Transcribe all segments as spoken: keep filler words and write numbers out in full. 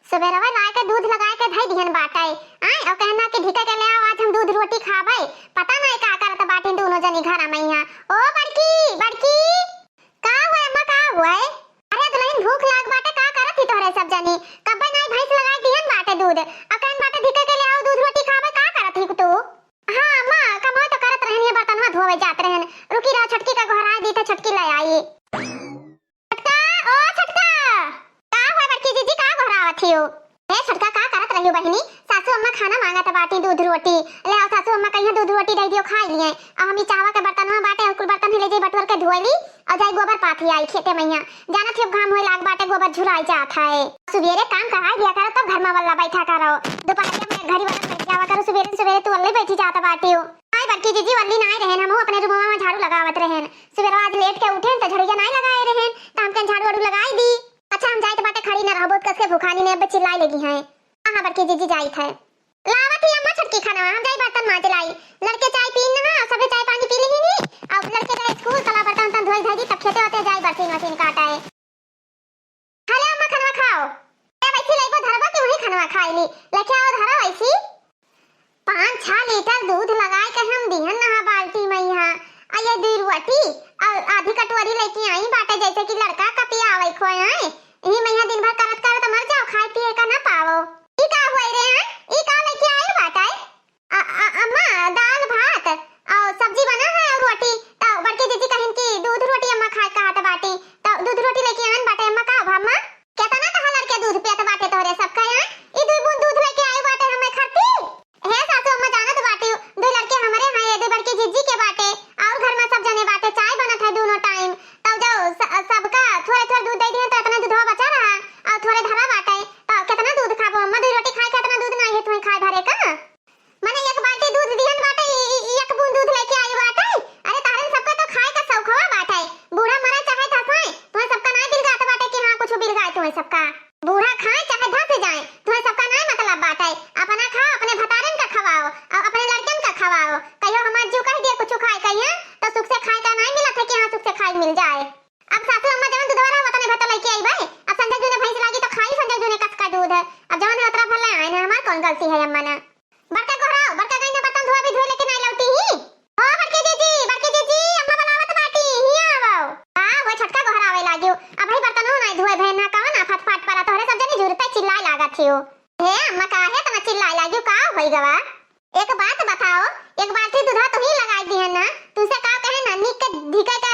सुबेरवा लाए के दूध लगाए के धई दिहन बाटे। आय, और कहना कि धिके के ले आओ, आज हम दूध रोटी खाबे। पता नहीं का करत बाटिन दोनों जनी घर में यहाँ। ओ बड़की, बड़की, का हुए अम्मा, का हुए? अरे दुल्हन, भूख लाग बाटे, का करत ही तोहरे सब जनी? कब्बे नाई भैंस लगाई दिहन बाटे दूध, और कहन बाटे धिके के ले आओ, दूध रोटी खाबे, का करत ही तू? हाँ अम्मा, कमवा तो करत रहन, ये बर्तनवा धोवे जात रहन। रुकी रहो, छोटकी का गोहराए दी थे, छोटकी ले आई। छोटका, ओ छोटका, का हुआ बड़की जीजी, का गोहरावत हियो? ए छोटका, का करत रहियो बहिनी? सासू अम्मा खाना मांगत बाटी, दूध रोटी। ले आओ सासू अम्मा, कहिया दूध रोटी दे दियो, खाई लिए। अब हम ई चाहवा के बर्तनवा बाटे, और कुल बर्तन ही ले जाई बटुअर के धोए ली, और जाई गोबर पाथी आई खेते मैया। जानत हियो घाम होए लाग बाटे, गोबर झुराई जात है। सुबेरे काम कराई दिया करो, तब घर में वल्ला बैठा करो। दोपहर में घड़ी वाला बैठ जावा करो, सुबेरे सुबेरे तू वल्ले बैठी जात बाटी हो। आई बड़की जीजी, वल्ली नाई रहेन, हमहू अपने रूमवा में झाड़ू लगावत रहेन। सुबेरवा आज लेट के उठेन त झड़िया नाई लगाए रहेन, त हमके झाड़ू वाड़ू लगाई दी। अच्छा हम जाइत बाटे, खड़ी न रहबो, कस के भुखानी ने अब चिल्लाए लगी हैं। हाँ हाँ बड़की जीजी जाइत है। लावत ही अम्मा छोटकी खाना, हम जाई बर्तन माज लाई। लड़के चाय पीन ना, सबे चाय पानी पी ली नी। अब लड़के का स्कूल कला बर्तन तन धोई धाई दी, तब खेते होते जाई बर्तन वर्तन काटा है। खा ले अम्मा, खनवा खाओ। ए, वैसी लइबो धरबो कि वही खनवा खाई ली? लेके आओ, धरो वैसी। पाँच छह लीटर दूध लगाए के हम दिहन नहा बाल्टी में यहाँ। आ ये दुई रोटी, आ आधी कटोरी लेके आई बाटे, जैसे कि लड़का का पियावे खोए आए। यही में यहाँ दिन भर करत करत मर जाओ, खाए पिए का ना पावो। ई का हुए रे, हाँ? ई का लेके आई बाटे? अ-, अ-, अम्मा, दाल भात और सब्जी बना है और रोटी। तो बड़की जीजी कहिन कि दूध रोटी अम्मा खाए कहत बाटी, तो दूध रोटी लेके आन बाटे अम्मा। का भा अम्मा, केतना तोहर लड़के दूध पियत बाटे तोहरे सबका यहाँ? ई दुई बूंद दूध लेके आई बाटे हमें खरती। हे सासू अम्मा, जानत बाटी, दुई लड़के हमरे हैं, ये दुई बड़की जीजी के बाटे और घर में सब जने बाटे, चाय बनत है दोनों टाइम। तब जो स-, सबका थोड़े थोड़े दूध दे दिए तो इतना दूधवा बचा रहा और थोड़े धरा बाटे, तो कितना दूध खाबो अम्मा? दुई रोटी खाए के इतना दूध नहीं है तुम्हें खाए भरे का? मने एक बाल्टी दूध दिहन बाटे, ई, ई, ई एक बूंद दूध लेके आई बाटे। अरे तहरन सबके तो खाए का शौखवा बाटे। बूढ़ा मरे चाहे धसाए, तुम्हें सबका नाय बिलगात बाटे कि हाँ कुछ बिलगाए तुम्हें सबका। बूढ़ा खाए चाहे धस जाए, तुम्हें सबका नाय मतलब बाटे। अपना खाओ, अपने भतारन का खवाओ, और अपने लड़कन का खवाओ। कहियो हमार जीव कह दिए कुछ खाए कहिए, तो सुख से खाए का नाय मिलत है कि हाँ सुख से खाए मिल जाए। अब सासू अम्मा जवन दूधवा रहा, वतने भर तो लेके आई भाई। अब संजय जी ने भैंस लागी तो खाई संजय जी ने कस का दूध है। अब जवन है उतरा भर ले आए ना, हमार कौन गलती है अम्मा ना। बड़का गोहराओ, बड़का गई ना बर्तन धोआ भी धोए लेके नहीं लौटी ही। ओ बड़की जीजी, बड़की जीजी, अम्मा बुलावत बाटी, हिया आवो। आ, वो छोटका गोहरावे लागियो। अब भाई बर्तनो नहीं धोए भैन ना, कवन आफत फाट पड़ा, तोहरे सब जनी जुरते चिल्लाए लागत हियो। हे अम्मा, काहे तना चिल्लाए लागियो, का होई गवा? एक बात बताओ, एक बाल्टी दूधवा तुही लगाई दिहे ना, तुमसे का कहे ना, निक के धिके के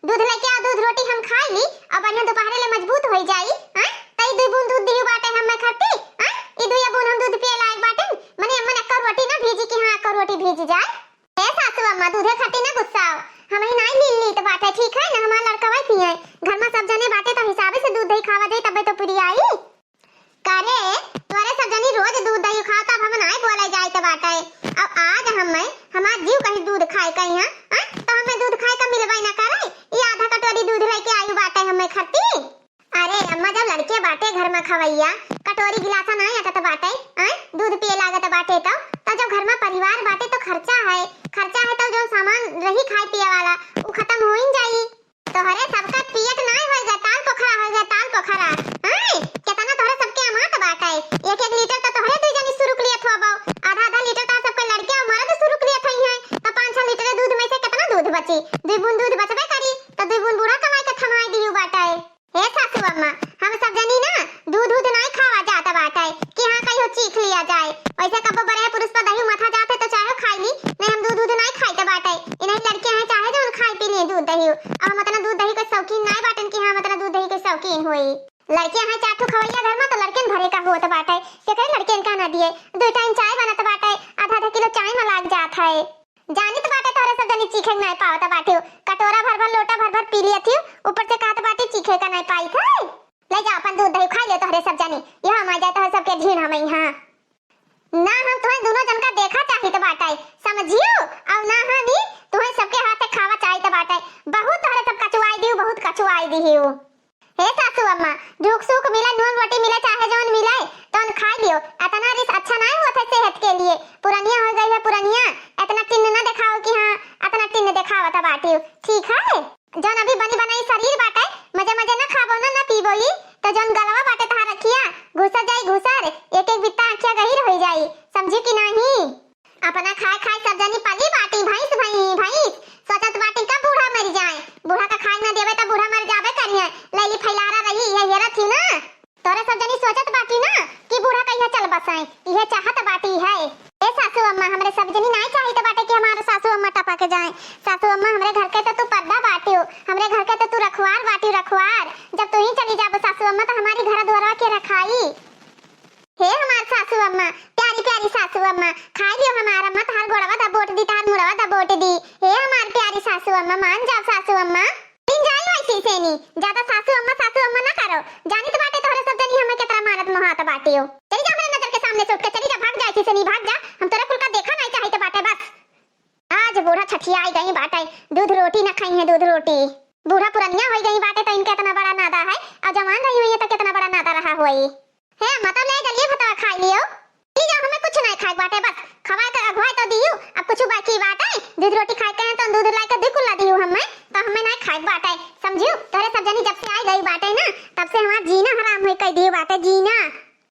दूध लेके आओ, दूध रोटी हम खाई ली, और बढ़िया दोपहरे ले मजबूत होई जाई, हैं? तई दुई बूंद दूध दिहु बाटे हमें खरती, हैं? ई दुइया बूंद हम दूध पिए लायक बाटे, मने अम्मन एक्को रोटी ना भीजी कि हाँ, एक्को रोटी भीज जाए। ए सासू अम्मा, दूधे खरती ना गुस्साओ, हम ही नाई लील लीत बाटे, ठीक है ना? हमार लड़कवा पिए, घर में सब जने बाटे तो हिसाबे से दूध दही खावा जाई, तबे तो पुरी आई। का रे, तोरे सब जनी रोज दूध दही खाओ, तब हम नाय बोले जाइत बाटे। अब आज हमें, हमार जीव कहीं दूध खाए का यहाँ, हाँ? तो हमें दूध खाए का मिलबे ना करे। ये आधा कटोरी दूध लेके आयु बाटे हमें खरती। अरे अम्मा, जब लड़के बाटे घर में खवैया, कटोरी गिलासा नाय अटत बाटे, हाँ? दूध पिए लागत बाटे तो, तो जब घर में परिवार बाटे तो खर्चा है, खर्चा है तो जो सामान रही खाए पिए वाला, उ खत्म हो ही जाई। तोहरे सबका पियत नाय होइगा, ताल पोखरा होइगा, ताल पोखरा। हैं? केतना तोहरे सबके अमात बाटे। एक एक लीटर तो तोहरे दुई जनी सुरुक लियत होबो। आधा आधा लीटर तो सबके लड़के और मर्द सुरुक लियत हई हैं। तो पाँच छह लीटर दूध में से केतना दूध बची? दुई बूंद दूध बचबे करी, तो दुई बूंद बूढ़ा कमाई के थमाई दिहु बाटे। हे सासू अम्मा, हम सब जनी ना दूध दूध नाय खावा जात बाटे कि हाँ कहियो चीख लिया जाए। वैसे कबो बड़े पुरुष पर दही माथा जाते तो चाहे खाई ली, नहीं हम दूध दूध नाय खाई तो बाटे। इन्हीं लड़के हैं चाहे जो खाई पी लिए दूध दही। अब हम उतना दूध दही के शौकीन नाय बाटन कि हम उतना दूध दही के शौकीन होई। लड़के हैं चार ठो खवैया घर में तो लड़कन भरे का होत बाटे। केकरे लड़कन का ना दिए, दो टाइम चाय बनत बाटे, आधा आधा किलो चाय में लाग जात है। जानित बाटे तोहरे सब जनी चीखे के नाय पावत बाटे। कटोरा भर भर, लोटा भर भर पी लियत ही, ऊपर से कहत बाटे चीखे का नाय पाई थे। ले जा अपन दूध दही खाई ले तोहरे सब जनी। यहाँ हम आ जाए तोहरे सबके ढीन हम यहाँ। ना हम तुम्हें दोनों जन का देखा चाहित बाटे, समझियो? और ना हम ही तुम्हें सबके हाथे खावा चाहित बाटे। बहुत तोहरे सब कचुआई दियो, बहुत कचुआई दियो। हे सासू अम्मा, झूक सूख मिले, नून रोटी मिले, चाहे जौन मिले, तौन खाई लियो। इतना रिस अच्छा नाय होत है सेहत के लिए। पुरनिया हो गई है पुरनिया, इतना टिन्न ना दिखाओ कि हाँ, इतना टिन्न दिखावत बाटियो। ठीक है, जौन अभी बनी बनाई शरीर बाटे, मजे मजे ना खाबो ना, ना पीबो ही, तो जौन गलवा बाटे तहार रखिया, घुसर जाई घुसर, एक एक बित्ता आँखिया गहिर होइ जाई, समझी कि नाही? अपना खाए खाए सब जनी पली बाटी, भैंस भई भैंस। सोचत बाटी कब बूढ़ा मरि जाए, बूढ़ा का खाए ना देवे त बूढ़ा मरि जाबे करिहैं। लैली फैलारा रही, इहे हेरत ही ना। तोरे सब जनी सोचत बाटी ना कि बूढ़ा कहिया चल बसाए, इहे चाहत बाटी है। ए सासू अम्मा, हमरे सब जनी नाय चाहित बाटे कि हमार सासू अम्मा टपक जाए। सासू अम्मा, हमरे घर के त तू पर्दा बाटियो, हमरे घर के त तू रखवार बाटियो, रखवार। जब तू ही चली जाबो सासू अम्मा, त हमारी घर दुआरवा के रखाई? हे हमार सासू अम्मा, प्यारी प्यारी सासू अम्मा, खाई लियो हमार अम्मा, तहार गोड़वा दबोट दी, तहार मुड़वा दबोट दी। हे हमार प्यारी सासू अम्मा, मान जाओ सासू अम्मा। इन जाई वैसी सेनी, ज्यादा सासू अम्मा, सासू अम्मा ना करो। जानित बाटे तोहरे सब जनी हमें केतना मानत मोहात बाटियो। चली जा हमरे नजर के सामने से उठ के, चली जा, भाग जा ऐसी सेनी, भाग जा। हम तोरे कुल का देखा नहीं चाहित बाटे बस। आज बूढ़ा छठियाई गई बाटे, दूध रोटी न खाई है, दूध रोटी। बूढ़ा पुरनिया होई गई बाटे त इनके इतना बड़ा नादा है, और जवान रही हुई है त कितना बड़ा नादा रहा होई। हे अम्मा, तो ले जल्दी भतवा खाई लियो। ले जाओ, हमें कुछ नहीं खाए बाटे, बस खवाए तो अगवाए तो दियो, अब कुछ बाकी बाटे, दूध रोटी खाए के हैं तो दूध लाए के दुई कुल्ला दियो हमें, तो हमें नहीं खाए बाटे, समझियो? तोरे सब जनी जब से आई गई बाटे ना, तब से हमार जीना हराम हुई कह दियो बाटे, जीना।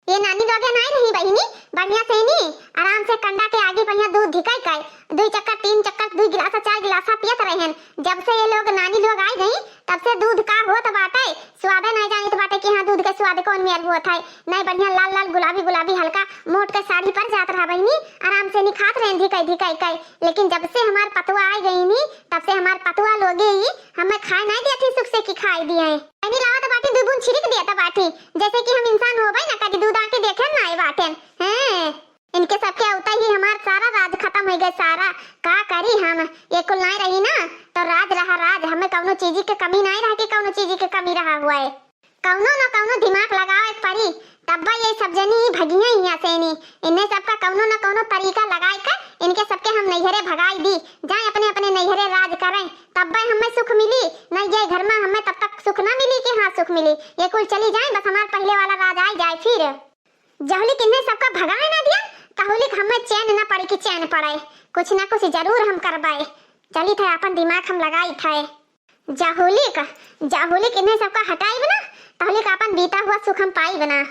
ये नानी लोगे नाई रही बहिनी, बढ़िया से नी, आराम से कंडा के आगे बढ़िया दूध धिकाई के, दुई चक्कर, तीन चक्कर, दुई गिलासा, चार गिलासा पियत रहेन। जब से ये लोग नानी लोग आई गई, तब से दूध का होत बाटे, स्वादे नाई जानित बाटे कि हाँ, दूध के स्वाद कौन मेर होत है। नाई बढ़िया लाल लाल गुलाबी गुलाबी हल्का मोट के साड़ी पर जात रहा बहिनी, आराम से नी खात रहेन धिकाई धिकाई के। लेकिन जब से हमार पतुआ आई गई नी, तब से हमार पतुआ लोगे ही हमें खाए नाई देती सुख से कि खाए दिए। पानी लावत बाटी, दुई बूंद छिड़क देत बाटी, जैसे कि हम इंसान होबे ना करी, दूध आके देखे ना आए बाटेन। हैं, इनके सबके अवता ही हमार सारा राज खत्म हो गए, सारा। का करी हम, ये कुल नाई रही ना, तो राज रहा राज, हमें कौनो चीज के कमी नाई रहा कि कौनो चीज के कमी रहा हुआ है। कौनो ना कौनो दिमाग लगावे के पड़ी, तब्बे ये सब जनी भगिया हियां से नी। इन्हें सबका कौनो ना कौनो तरीका लगाए के इनके सबके हम नैहरे भगाई दी, जाए अपने अपने नैहरे राज करें, तब्बे हमें सुख मिली। नहीं ये घर में हमें तब तक सुख ना मिली कि हाँ सुख मिली। ये कुल चली जाए, बस हमार पहले वाला राज आ जाए फिर। जहुलिक इन्हें सबका भगाए ना दिया, तहुलिक हमें चैन ना पड़े कि चैन पड़े, कुछ ना कुछ जरूर हम करबाए। चली थे अपन दिमाग हम लगाई थे। जहुलिक, जहुलिक इन्हें सबका हटाई बना, तहुलिक अपन बीता हुआ सुख हम पाई बना।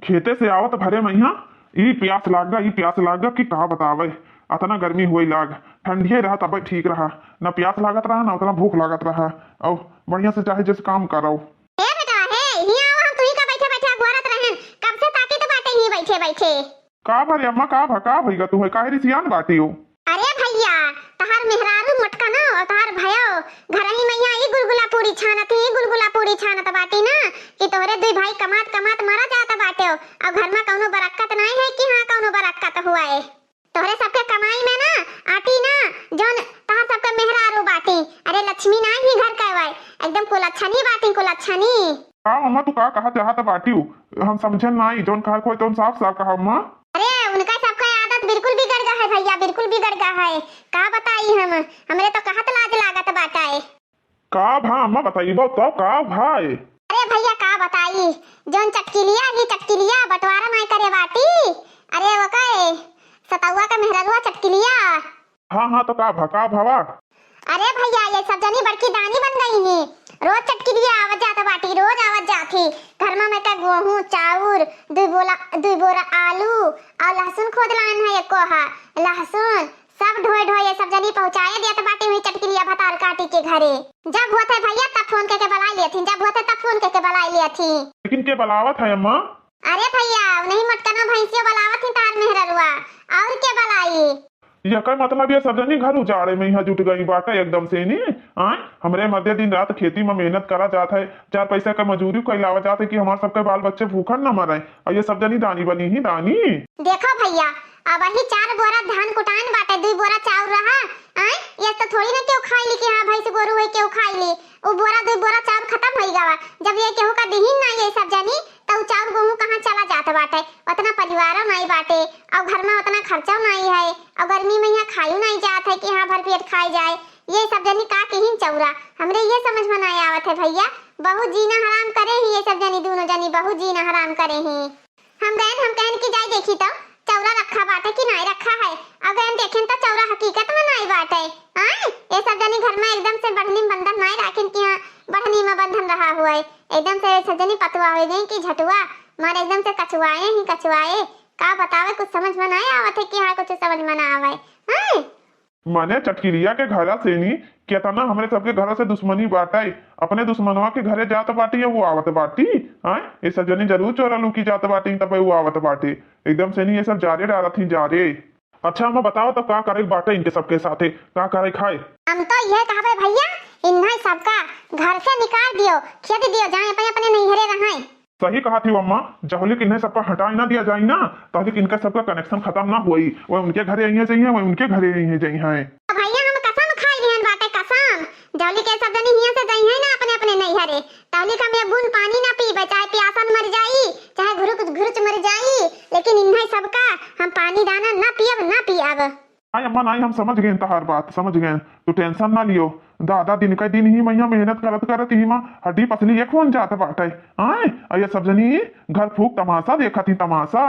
खेते से आवत भरे मइहा, ई प्यास लाग गा, ई प्यास लाग गा कि का बतावे। अतना गर्मी हुई लाग, ठंडिये रहा तबे ठीक रहा, न प्यास लागत रहा, न उतना भूख लागत रहा। और बढ़िया से चाहे जैसे काम करो। ए बेटा, हे, हियां आओ, हम तुही का बैठे बैठे अगोरत रहन, कब से ताकित बाटे ही बैठे बैठे। का भरे अम्मा, का भा, का भइगा तू है, काहे रिसियान बाटी हो? अरे भइया, तहार मेहरारू मोटका ना और तहार भयो घर ही मइया ई गुलगुला पूरी छानत ही, ई गुलगुला पूरी छानत बाटी ना कि तोहरे दुई भाई कमात कमात मरा जात बाटे हो, और घर में कौनो बरक्कत नाई है कि हाँ कौनो बरक्कत हुआ है। तोहरे सबके कमाई में ना आटी ना, जौन तहार सबके मेहरारू बाटी, अरे लक्ष्मी नाई ही घर कहवाए, एकदम कुलच्छनी बाटी, कुलच्छनी। का अम्मा, तू का कहा चाहत बाटियो? हम समझन नाई, जौन कहा खोए तौन साफ साफ कहा अम्मा। अरे उनका सबका आदत बिल्कुल बिगड़ गा है भइया, बिल्कुल बिगड़ गा है। का बताई हम, हमरे तो कहत लाज लागत बाटे। का भा अम्मा, बताइबो तो का भाई? अरे भइया का बताई, जौन चटकिलिया ही चटकिलिया बंटवारा नाई करे बाटी। अरे वो कहे सतौआ का मेहररुआ चटकिलिया। हाँ हाँ, तो का भा, का भवा? अरे भइया, ये सब जनी बड़की दानी बन गई नी। रोज चटकिलिया आवत जात बाटी, रोज आवत जात ही। घर में मैं का गेहूं, चाउर, दुई बोला, दुई बोरा आलू और लहसुन खोद लान है एको हा। लहसुन सब ढोए ढोए ये सब जनी पहुँचाए देत बाटी हुई चटकिलिया भतार काटी के घरे। जब होत है भइया तब फोन करके बुलाई लेथिन, जब होत है तब फोन करके बुलाई लेथिन। लेकिन के बुलावत है अम्मा? अरे भइया, उन्हीं मोटकना भैंसियो बुलावत ही तार मेहररुआ, और के बुलाई? यकर मतलब ये सब जनी घर उजाड़े में यहाँ जुट गई बाटे एकदम से नी। आय, हमरे मध्य दिन रात खेती में मेहनत करा जात है, चार पैसा का मजूरी कैलावा जात है कि हमार सबके बाल बच्चे भूखन न मरे, और ये सब जनी दानी बनी ही दानी। देखो भइया, अब वही चार बोरा धान कुटान बाटे, दुई बोरा चाउर रहा, आय, ये तो थोड़ी ना केहू खाई ली कि हाँ भैंस गोरू है केहू खाई ली, उ बोरा दुई बोरा चाउर खत्म होई गवा। जब ये केहू का दिहिन ना ये सब जनी, तो उ चाउर गेहूं कहाँ चला जात बाटे, उतना परिवारों नहीं बाटे, और घर में उतना खर्चा नहीं है, और गर्मी में यहाँ खायू नहीं जात है कि हाँ भर पेट खाई जाए। ये सब जनी का किहिन चौरा, हमरे ये समझ में नहीं आवत है भइया। बहुत जीना हराम करे ही ये सब जनी, दोनों जनी बहुत जीना हराम करे ही। हम गएन, हम कहन कि जाई देखी तो चौरा रखा बाटे कि नहीं रखा है। अब गएन देखेन तो चौरा हकीकत में नहीं बाटे। आय, ये सब जनी घर में एकदम से बढ़नी में बंधन नहीं राखिन कि हाँ बढ़नी में बंधन रहा हुआ है। एकदम से ये सब जनी पतुआ हो गई कि झटुआ, मारे एकदम से कचुआए ही कचुआए। का बतावे, कुछ समझ में नाहीं आवत है कि हाँ, कुछ समझ में ना आवे। हैं? माने चटकिलिया के घरा से नी, केतना हमरे सबके घरा से दुश्मनी बाटे। अपने दुश्मनवा के घरे जात बाटी, वो आवत बाटी। हैं? ये सब जनी जरूर चोरा लुकी जात बाटी, तब वो आवत बाटे। एकदम से नी, ये सब जारे डालत ही, जारे। अच्छा अम्मा, बताओ तो का करे के बाटे इनके सबके साथे, का करे खाए? हम तो ये कहबे भैया, इन्हें सबका घर से निकाल दियो, खेद दियो, जाए अपने अपने नैहरे रहे। सही कहा थी अम्मा, जहलिक इन्हें सबका हटाए ना दिया जाए ना, तहलिक इनका सबका connection खत्म ना होई। वो उनके घरे अइहे जइहे, वो उनके घरे अइहे जइहे। तो भैया हम कसम खाई लिहन बाटे, कसम। जहलिक के सब जनी हियां से जइहे ना अपने अपने नैहरे, तहलिक हम एक बूंद पानी ना पीबे, चाहे प्यासन मर जाई, चाहे घुरुच घुरुच मर जाई, लेकिन इन्हें सबका हम पानी दाना ना पियब, ना पियब। आई अम्मा, नाई, हम समझ गए तहार बात, समझ गए। तू tension ना लियो। दादा, दिन का दिन ही मैया मेहनत करत करत ही माँ हड्डी पसली एक होन जात बाटे। आए, अउर ये सब जनी घर फूक तमाशा देखत ही, तमाशा।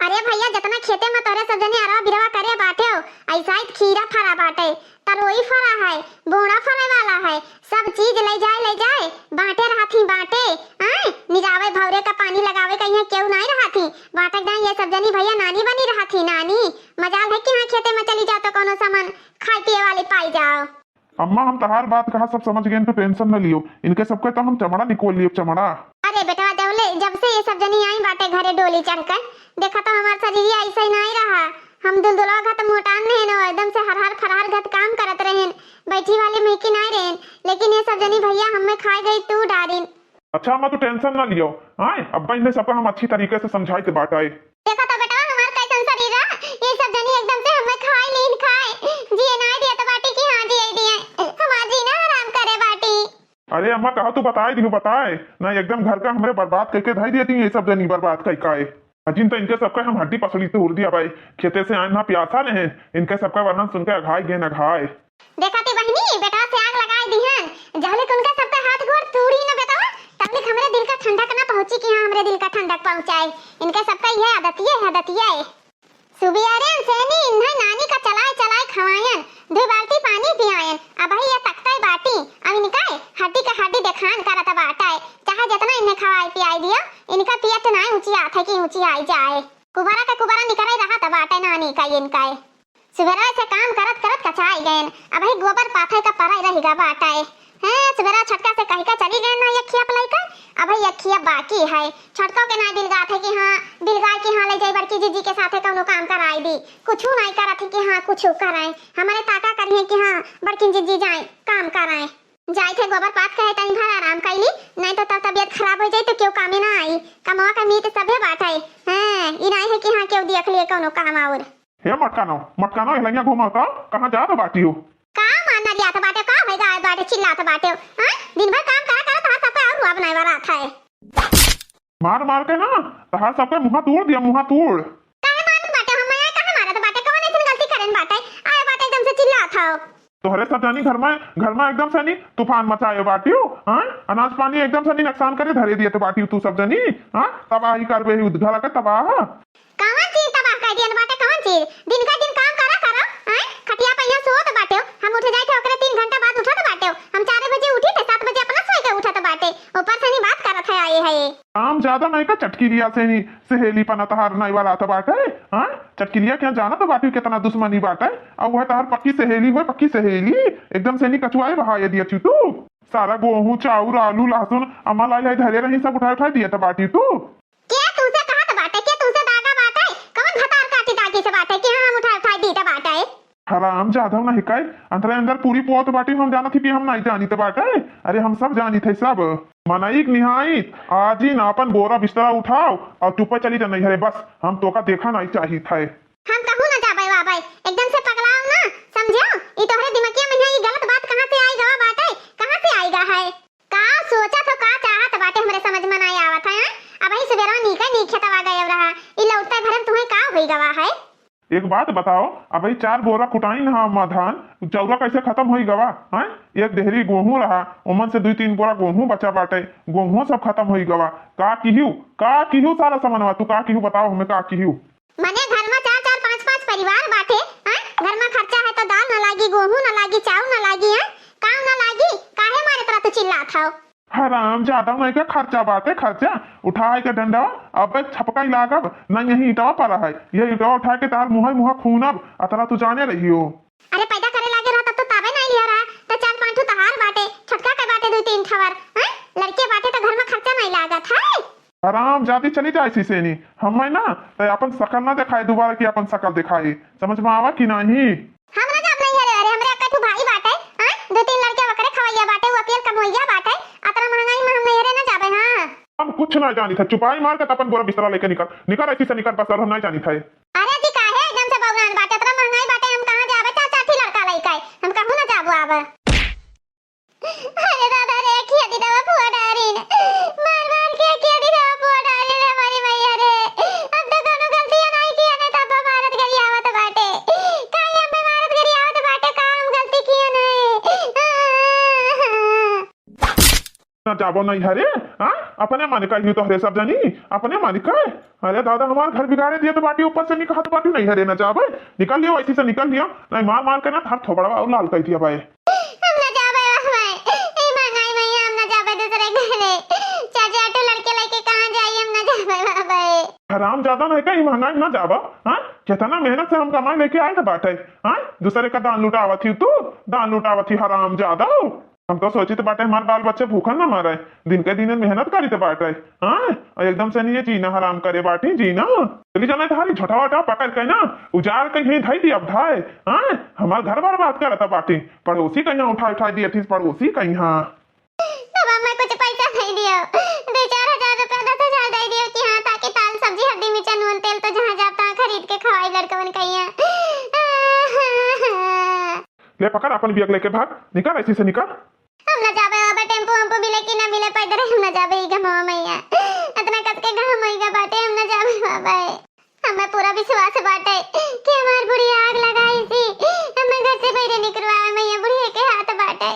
अरे भैया, जितना खेते में तोरे सब जने अरवा बिरवा करे बाटे हो, ऐसा ही खीरा फरा बाटे, तरोई फरा है, बोड़ा फरे वाला है, सब चीज ले जाए, ले जाए, बांटे रहत ही, बांटे। आए, निरावे भौरे का पानी लगावे का यहाँ केहू नाई रहत ही, बांटे दाई ये सब जनी भैया नानी बनी रहत ही, नानी। मजाल है कि हाँ, खेते में चली जाओ तो कौनो सामान खाए पिए वाली पाई जाओ। अम्मा, हम तहार बात कहा सब समझ गए, तो tension न लियो, इनके सबके तो हम चमड़ा निकोल लियो, चमड़ा। अरे बेटवा, जब ले, जब से ये सब जनी आई बाटे घरे डोली चढ़कर, देखा तो हमार शरीर ऐसे ही नाई रहा। हम दुलदुलवा घत मोटान रहेन, एकदम से हरहर फरहर घत काम करत रहेन, बैठी वाली महकी नाई रहेन, लेकिन ये सब जनी भैया हमें खाए गई तू डारिन। अच्छा अम्मा, तू tension ना लियो। आए, अब्बा इन्हें सबका हम अच्छी तरीके से समझाई के बात आए। देखा तो बेटवा, हमार कैसन शरीर रहा, ये सब जनी एकदम से हमें खाए लीन खाए, जिए नाई दिया तो बाटी कि हाँ जिए दिए, हमार जीना हराम करे बाटी। अरे अम्मा, कहा तू बताए दियो, बताए ना, एकदम घर का हमरे बर्बाद करके धई देती, ये सब जनी बर्बाद कई काए। अजिन तो इनके सबका हम हड्डी पसली तोड़ दिया भाई, खेते से आए ना प्यासा रहे, इनके सबका वर्णन सुन के अघाई गए अघाए। देखा ती बहिनी, बेटवा से आग लगाए दिहन, जहलिक उनका सबका हाथ गोड़ तूड़ी न बेटवा, तबलिक हमरे दिल का ठंडक ना पहुँची कि हाँ, हमरे दिल का ठंडक पहुँचाए। इनका सबका यह आदतिये है, आदतिये। सुबियरे से नी इन्हें नानी का चलाए चलाए खवायन, दो बाल्टी पानी पियायन, अबही ये तकते बाटी, अब इनका हड्डी का हड्डी देखान करत बाटे, चाहे जितना इन्हें खवाए पियाए दियो, इनका पेट ना ऊँची आथे कि ऊँची आई जाए। कुबरा का कुबरा निकरे रहत बाटे नानी का इनका। सुबेरवे से काम करत करत कचाई गएन, अबही गोबर पाथे का परे रहि गा बाटे। हैं, सुबेरवा छोटका से कहि के चली गएन ना यखिया पलई का, अबही यखिया बाकी है। छोटको के नाई बिलगात है कि हाँ, बिलगाए कि हाँ, ले जाई बड़की जीजी के साथे कौनो काम कराई दी। कुछू नाई करत है कि हाँ, कुछू कराए। हमरे ताका करिए कि हाँ, बड़की जीजी जाए, काम कराए। जाए थे गोबर पाथ कहे तनी भर आराम कैली, नहीं तो तब तबियत खराब हो जाई तो केहू कामे ना आई। कमवा का मीत सभे बाटे। हैं, ई नाई है कि हाँ, केहू देख लिए कौनो काम और। हे मटकानो, मटकानो, एहलैया घूमा का, कहाँ जात बाटी हो? का मार नरियात बाटे, का होई गा बाटे, चिल्लात बाटे हो? हाँ? दिन भर काम करा करा तहार सबके और रुआ बनाए वाला आता है। मार मार के ना, तहार सबके मुँहा तोड़ दिया, मुँहा तोड़। काहे मारत बाटे हो? मैं काहे मारत बाटे? कौन ऐसन गलती करेन बाटे? आए बाटे एकदम से चिल्लात हो। तोहरे सब जानी घर में, घर में एकदम से नी तूफान मचाए बाटियो, हाँ? अनाज पानी एकदम से नी नुकसान करे धरे दिए तो बाटियो तू सब जानी, हाँ? तबाही करबे ही उद्घाला के तबाह। कवन चीज तबाह कर दियन बाटे, कवन चीज? दिन का दिन काम करा करो, हैं? खटिया पे यहाँ सोत बाटे हो, हम उठ जाए थे ओकरे तीन घंटा बाद उठत बाटे हो। हम चार बजे उठी थे, सात बजे अपना सोए के उठत बाटे, ऊपर से नहीं बात करत है आए है। काम ज्यादा नहीं का चटकिलिया से नहीं, सहेली पना तहार नहीं वाला तो बाटे, हाँ? चटकिलिया क्या जाना तो बाटे कितना दुश्मनी बाटे, और वह तहार पक्की सहेली हुए, पक्की सहेली, एकदम से नहीं कचुआए बहाए दिया चू तू। सारा गोहूँ, चाउर, आलू, लहसुन, अम्मा लाई लाई धरे रही, सब उठाए उठाए दिया तो बाटी तू। के तुमसे कहत बाटे, के तुमसे दागा बाटे? कौन भतार काटी दागी से बाटे कि हाँ, हम उठाए उठाए दीत बाटे? हराम जादव नहीं काई, अंतरे अंदर पूरी पोत बाटी, हम जानत ही कि हम नहीं जानित बाटे। अरे हम सब जानित है सब। मनई के निहाइत, आजिन आपन बोरा बिस्तरा उठाओ और चुप्पे चली जा नैहरे, बस हम तोका देखा नहीं चाहित है। हम कहूँ न जाबे वाबे, एकदम से पगलाओ ना, समझो? ई तोहरे दिमगिया में ई गलत बात कहाँ से आई गवा बाटे, कहाँ से आई गा है? का सोचत हो, का चाहत बाटे, हमरे समझ में नाई आवत है, हैं? अबही सुबेरवा नीके नीक खेतवा गए रहा, ई लौटते भरे में तुहें का होई गवा है? एक बात बताओ, अबही चार बोरा कुटाइन हा अम्मा धान, चौरा कैसे खत्म होई गवा, हैं? एक देहरी गोहूँ रहा, ओमन से दुई तीन बोरा गोहूँ बचा बाटे, गोहूँ सब खत्म होई गवा। का किहू, का किहू सारा समनवा, तू का किहू बताओ हमें, का किहू? मने घर में चार चार पाँच पाँच परिवार बाटे, हैं? घर में खर्चा है तो दाल ना लागी, गोहूँ ना लागी, चाउर ना लागी, हैं? काम ना लागी, काहे मारे तरह तू चिल्लात हव? हराम जादा नहीं का खर्चा बाटे, खर्चा। उठाए के डंडवा, अबे छपका ही लागब, नहीं यही ईंटवा पर है, ये ईंटवा उठा के तार मुँह मुँह खूनब, अतरा तू जाने रहियो। अरे पैदा करे लागे रहा तब तो ताबे नहीं लिया रहा, तो चार पांच ठो तहार बाटे, छोटका के बाटे दो तीन ठवर, हैं? लड़के बाटे तो घर में खर्चा नहीं लागत है। हराम जादी चली जाए सीसेनी, हमें ना तो अपन शकल ना दिखाए दोबारा कि अपन शकल दिखाए, समझ में आवा कि नहीं? हम ना जाब नहीं हरे, अरे हमरे अक्का ठू भाई बाटे, हैं? दो तीन लड़के ओकरे खवैया बाटे, वो अकेल कमवैया बाटे, अतरा महंगाई में हम नहीं हरे ना जाबे, हाँ। हम कुछ ना जानी था, चुपाई मार के त अपन बोरा बिस्तरा लेके निकल, निकल ऐसी से निकल, बस और हम नहीं जानी था। अरे जी काहे एकदम से बौरान बाटे, अतरा महंगाई बाटे, हम कहाँ जाबे, चार चार ठी लड़का लइके, हम कहूँ ना जाबो आबे। अरे दादा रे, किया दिनवा पुआ डारिन। मार मार के किया दिनवा पुआ डारिन, हमारी मैया रे। हम तो कोनो गलती नहीं किया ने, तब मारत गरियावत बाटे। काहे हम पे मारत गरियावत बाटे, का हम गलती किया नहीं? ना जाबो नहीं हरे, हाँ? अपने मन का ही तो हरे सब जनी, अपने मन का। अरे दादा, हमार घर बिगाड़े दिया तो बाटी, ऊपर से निकल हाथ बाटी नहीं हरे, ना जाबे। निकल लियो, ऐसी से निकल लियो, नहीं मार मार के ना थार थोबड़वा और लाल कर दिया भाई। हम ना जाबे बाबा, ए महंगाई मैया, हम ना जाबे दूसरे घरे। चाचा आटो लड़के लेके कहाँ जाई, हम ना जाबे बाबा। हराम जादा नहीं कहीं महंगाई ना जाबा, हाँ? कितना मेहनत से हम कमाई लेके आए थे बाटे, हाँ? दूसरे का दान लुटावत ही तू, दान लुटावत ही हराम जादा। हम तो सोचित बाटे हमार बाल बच्चे भूखन न मरे, दिन के दिन मेहनत करित बाटे, हाँ? और एकदम से नहीं ये जीना हराम करे बाटी, जीना। चली जाना थारी झोटा वोटा पकड़ के ना, उजाड़ के यहीं धई दी अब धाए, हाँ? हमार घर बर्बाद करत बाटी, पड़ोसी कहीं उठा उठा दिए थी, पड़ोसी कहीं। अब हमें कुछ पैसा दे दियो, दो चार हजार रुपया, दस हजार दे दियो कि हाँ, ताकि दाल सब्जी हल्दी मिर्चा नून तेल तो जहाँ जाता खरीद के खवाई लड़कवन कहिया। ले पकड़ अपन बियग लेके भाग, निकल ऐसी से निकल। हम ना जाबे बाबा, टेम्पो वेम्पो मिले कि ना मिले, पैदल हम ना जाबे, ई घमवा मैया, इतना कस के घाम होइगा बाटे, हम ना जाबे बाबा। हमें पूरा विश्वास बाटे कि हमार बुढ़िया आग लगाई थी, हमें घर से बहरे निकलवावे मैया, बुढ़िया के हाथ बाटे।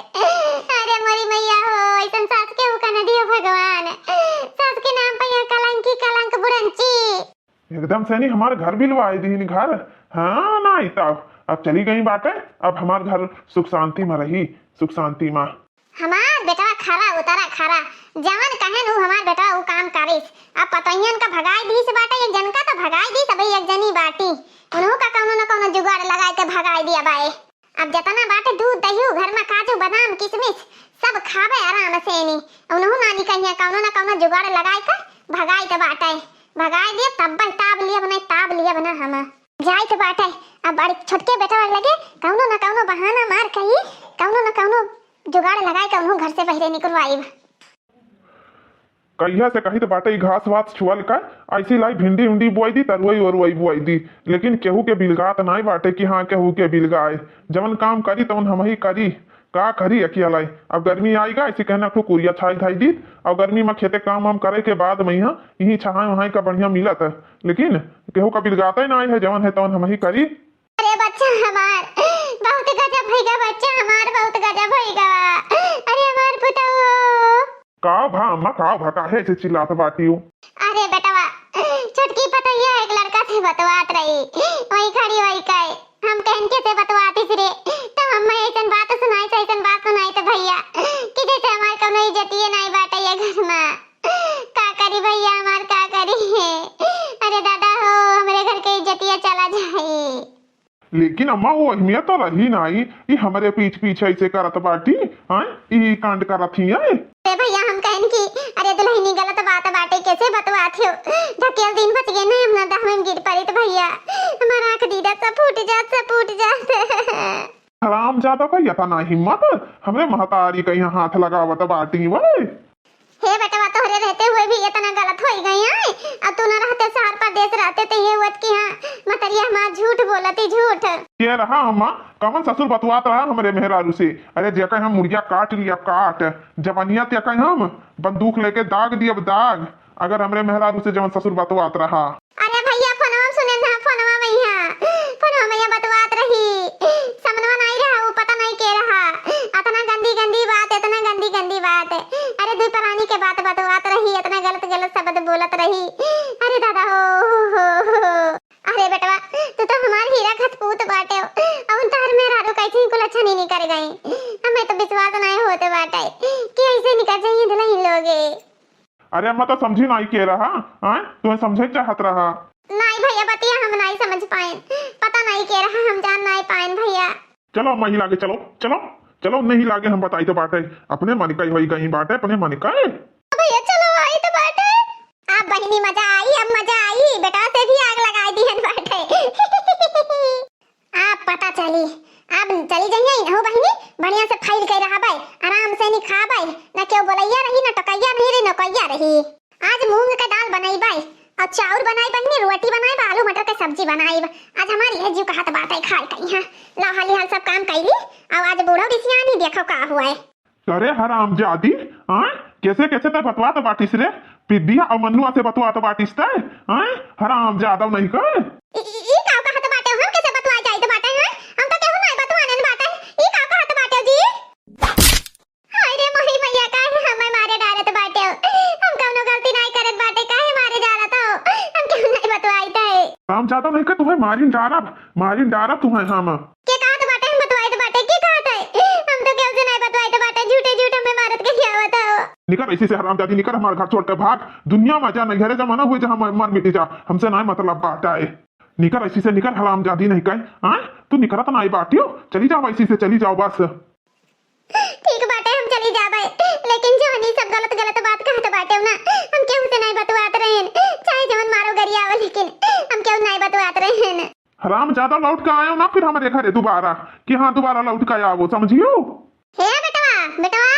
अरे मोरी मैया हो, ऐसन सास के उका न दियो भगवान, सास के नाम पे यहाँ कलंकी कलंक बुरंची। एकदम से नहीं हमार घर बिलवाए दीन घर। हाँ, ना आई तब। अब चली गई बाटे, अब हमार घर सुख शांति में रही, सुख शांति में। हमार बेटवा खरा उतरा खरा, जवन कहन उ हमार बेटवा उ काम करिस। अब पतोहियन का भगाई दीस बाटे, एक जन का तो भगाई दीस, अबे एक जनी बाटी, उन्हों का कौनो न कौनो जुगाड़ लगाए के भगाई दिया बाए। अब जतना बाटे दूध दही घर में, काजू बादाम किशमिश सब खाबे आराम से नी। उन्हों नानी कहिया कौनो न कौनो जुगाड़ लगाए के भगाई के बाटे, भगाई दिए तब ताब लिया बनाए, ताब लिया बना हम जाए के बाटे। अब बड़ छोटके बेटवा लगे कौनो न कौनो बहाना मार के ही, कौनो न कौनो जुगाड़ लगाए के उन्हों घर से बहरे निकलवाइब। कहिया से कहित बाटे ई घास वास छुअल का, ऐसी लाई भिंडी उंडी बोई दी, तरुई ओरुई बोई दी, लेकिन केहू के बिलगात नाई बाटे कि हाँ केहू के बिलगाए। जवन काम करी तवन हमही करी, का करी अकेलाई। अब गर्मी आइगा, ऐसे कहना खूब कुरिया छाई धाई दी, और गर्मी में खेते काम वाम करे के बाद में यहाँ यही छहाई वहाई का बढ़िया मिलत है, लेकिन केहू का बिलगाते नाई है, जवन है तवन हमही करी। अरे बच्चा हमार, बहुत गजब होइगा बच्चा हमार, बहुत गजब होइगा। अरे हमार पुतऊ। का भा अम्मा, का भा, काहे ऐसे चिल्लात बाटियो? अरे बेटवा, छोटकी पतोहिया एक लड़का से बतवात रही, वही खड़ी वही कहे, हम कहन के से बतवाती रे, तो हम ऐसन बात सुनाई, ऐसन बात सुनाई तो भैया कि जैसे हमार कौनो इज्जतिये नाई बाटे ये घर में। का करी भैया हमार, का करी? अरे दादा हो, हमरे घर के इज्जतिया चला जाई। लेकिन अम्मा, वो अहमियत तो रही नाई, ई हमरे पीछ पीछे ऐसे करत बाटी, हाँ, ई कांड करत ही है। ए भैया, हम कहन कि अरे दुल्हनी गलत बात बाटे, कैसे बतवात हो? ढकेल दिन बच गए नहीं, हम ना दहमे में गिर पड़ित भैया, हमार आँख दीदा सब फूट जात, सब फूट जात। हराम जादा का इतना हिम्मत, हमरे महतारी का यहाँ हाथ लगावत बाटी वै। हे बेटवा, तोहरे रहते हुए भी इतना गलत होई गई है। अब तू ना रहते, शहर परदेस रहते तो ये हुअत कि हाँ, मतरिया हमार झूठ बोलती, झूठ। के रहा अम्मा, कवन ससुर बतवात रहा हमरे मेहरारू से? अरे जेके हम मुड़िया काट लिया, काट, जवनिया तेके हम बंदूक लेके दाग दियब, दाग, अगर हमरे मेहरारू से जवन ससुर बतवात रहा। अरे भैया, फोनवा में सुने ना, फोनवा में यहाँ, फोनवा में यहाँ बतवात रही। समनवा नहीं रहा, वो पता नहीं के रहा। इतना गंदी गंदी बात, इतना गंदी गंदी बात। अरे दुई परानी के बात बतवात रही, इतना गलत गलत शब्द बोलत रही। अरे दादा हो, हो, हो, हो। अरे बेटवा, तू तो हमार हीरा खतपूत बाटे हो। अब उन तहर मेहरारू कैसे ही कुल अच्छा नहीं निकल गई। हमें तो विश्वास नहीं होते बाटे कि ऐसे निकल जाइए दुल्हन। अरे अम्मा, तो समझी नाई के रहा, आय? तुम्हें समझे चाहत रहा। नाई भैया, बतिया हम नाई समझ पाएन, पता नाई के रहा, हम जान नाई पाएन भैया। चलो अम्मा, ही लागे चलो, चलो, चलो, नहीं लागे हम बताई तो बाटे, अपने मन का ही होई गई बाटे, अपने मन का। भैया चलो, आई तो बाटे। अब बहिनी मजा आई, अब मजा आई, बेटा से भी आग लगाई दिहन बाटे। अब पता चली, अब चली जइया इनहु बहिनी, बढ़िया से फैल के रहबै, आराम से नी खाबै, न केहू बोलैया रही, न टोकैया नहीं रही, न कोइया रही। आज मूंग के दाल बनैबै, और चाउर बनाई बहिनी, रोटी बनाई, आलू मटर के सब्जी बनाई। आज हमारी ये जीव कहत बाटे खाए कहीं है। ला हाली हाल सब काम कैली, और आज बूढ़ो बिसियानी देखो का हुआ है। अरे हरामजादी, आय? कैसे कैसे तै बतवात बाटिस रे? पिद्दिया और मन्नुआ से बतवात बाटिस तै, आय? हरामजादा नहीं कर। ई, ई, ई का कहत बाटे? हम कैसे बतवा जाइत बाटे, हैं? हम तो केहू नहीं बतवानन बाटे। ई का कहत बाटे जी? हाय रे मोरी मैया, काहे हमें मारे डारत बाटे? हम कौनो गलती नहीं करत बाटे, काहे मारे डारत हो? हम केहू नहीं बतवाइत है। हरामजादा नहीं कर, तुम्हें मारिन डारब, मारिन डारब तुम्हें हम। के कहत बाटे हम बतवाइत बाटे, के कहत है? हम तो केहू से नहीं बतवाइत बाटे, झूठे झूठ हमें मारत के आवत हो। निकर ऐसी से हरामजादी, निकर हमार घर छोड़ के भाग। दुनिया में जा, नैहरे जमाना हुए जहाँ मर, मर मिटी जा, हमसे नहीं मतलब बाटे। निकर ऐसी से निकर हरामजादी नहीं कहे, हाँ? तू निकरत नहीं बाटियो, चली जाओ ऐसी से, चली जाओ बस। ठीक बाटे, हम चली जाबे, लेकिन जौन ई सब गलत गलत बात कहत बाटे ना, हम केहू से नहीं बतवात रहेन, चाहे जौन मारो गरियावो, लेकिन हम केहू नहीं बतवात रहेन। हरामजादा लौट के आयो ना फिर हमरे घरे दोबारा, कि हाँ दोबारा लौट के आवो, समझियो? हे बेटवा, बेटवा,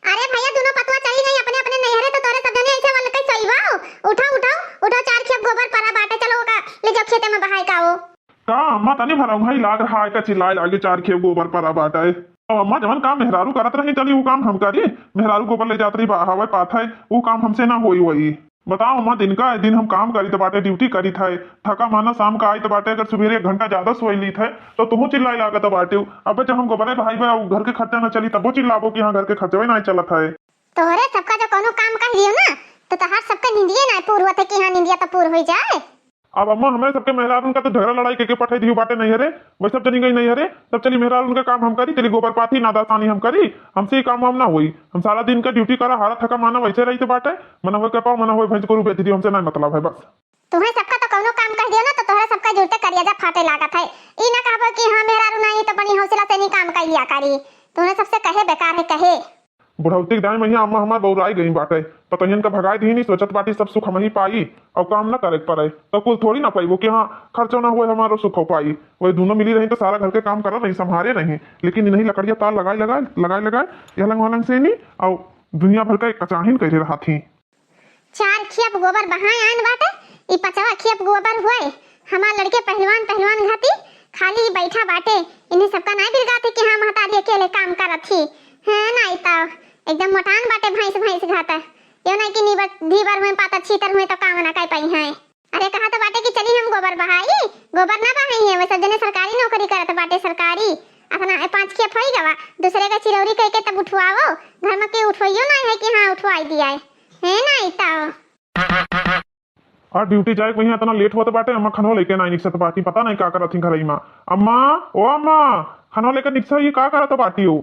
अरे भैया, दोनों पतवा चली गई अपने अपने नैहरे, तो तोरे सब जने ऐसे वाले कैसे सोईबो? उठो, उठो, उठो, चार खेप गोबर परा बाटे, चलो ओका ले जाओ खेते में बहाए का वो। का अम्मा, तनी भर उंघई लाग रहा है, का चिल्लाए लागे, चार खेप गोबर परा बाटे। अब अम्मा, जवन काम मेहरारू करत रही, चली वो काम हम करी। मेहरारू गोबर ले जात रही, बहावे पात है, वो काम हमसे ना होई वही। बताओ अम्मा, दिन का दिन हम काम करीत बाटे, ड्यूटी करीत है, थका माना शाम का आइत बाटे, अगर सुबेरे एक घंटा ज्यादा सोई लीत है, तो तुहू चिल्लाए लागत बाटे। अब जब हम गोबरे बहाइबे, घर के खर्चा ना चली, तबो चिल्लाबो कि हाँ, घर के खर्चवे ना चलत है। तोहरे सबका जो कोनो काम कह दियो ना, तो तोहार सबका नींदिए ना पूर होत है कि हाँ, नींदिया तो पूर होई जाए। अब अम्मा, हमरे सबके मेहरारून का तो झगड़ा लड़ाई के, के पठाई दियो बाटे नैहरे, वही सब जनी गई नैहरे, तब चली मेहरारून का काम हम करी, चली गोबर पाथी नादासानी हम करी, हमसे ही काम वाम ना होई। हम सारा दिन का ड्यूटी करा, हारा थका माना वैसे रही तो बाटे, मना होए के पाओ, मना होए भैंस गोरू बेच दियो, हमसे नहीं मतलब है बस। तुम्हें सबका तो कौनो काम कह दियो ना, तो तोहरे सबका जुड़ते करिया जा फाटे लागत है। ई ना कहबो कि हाँ, मेहरारू नहीं तो बड़ी हौसला से नहीं काम कर लिया करी। तुम्हें सबसे कहे बेकार है, कहे। बुढ़ौती के दाई मैया अम्मा हमार बौराई गई बाटे, पतोहियन का भगाई दीनी, सोचत बाटी सब सुख हमही पाई और काम न करे के पड़े, तो कुल थोड़ी ना पाइबो कि हाँ, खर्चो ना हुए हमारो सुख हो पाई। वही दोनों मिली रही तो सारा घर के काम करत रही, संभारे रही, लेकिन इन्हीं लकड़िया तार लगाए लगाए, लगाए लगाए, यह लंग वलंग से नहीं, और दुनिया भर का एक कचाहिन करे रहा थी। चार खेप गोबर बहाए आन बाटे, ई पचवा खेप गोबर हुए। हमार लड़के पहलवान, पहलवान घाती खाली ही बैठा बाटे। इन्हें सबका नाई बिलगात है कि हाँ, महतारी अकेले काम करत ही। हाँ, नाई तो एकदम मोटान बाटे भैंस, भैंस घाता। यो नाई कि नीबर, धीबर हुए, पातर छीतर हुए तो काम ना कर पाई हैं। अरे, कहा तो बाटे कि चली हम गोबर बहाई, गोबर ना बहाई है, वैसे जने सरकारी नौकरी करत बाटे, सरकारी। अपना ए पाँच खेप होई गवा, दूसरे का चिरौरी कह के तब उठवाओ, घर में के उठवाइयो ना है कि हाँ, उठवाई दिया है, है ना? ई तो। और ड्यूटी जाए के वहीं इतना लेट होत बाटे, अम्मा खनो लेके ना निकसत बाटी, पता नहीं का करत ही घरई में। अम्मा, ओ अम्मा, खनो लेके निकसा, ये का करत बाटी हो?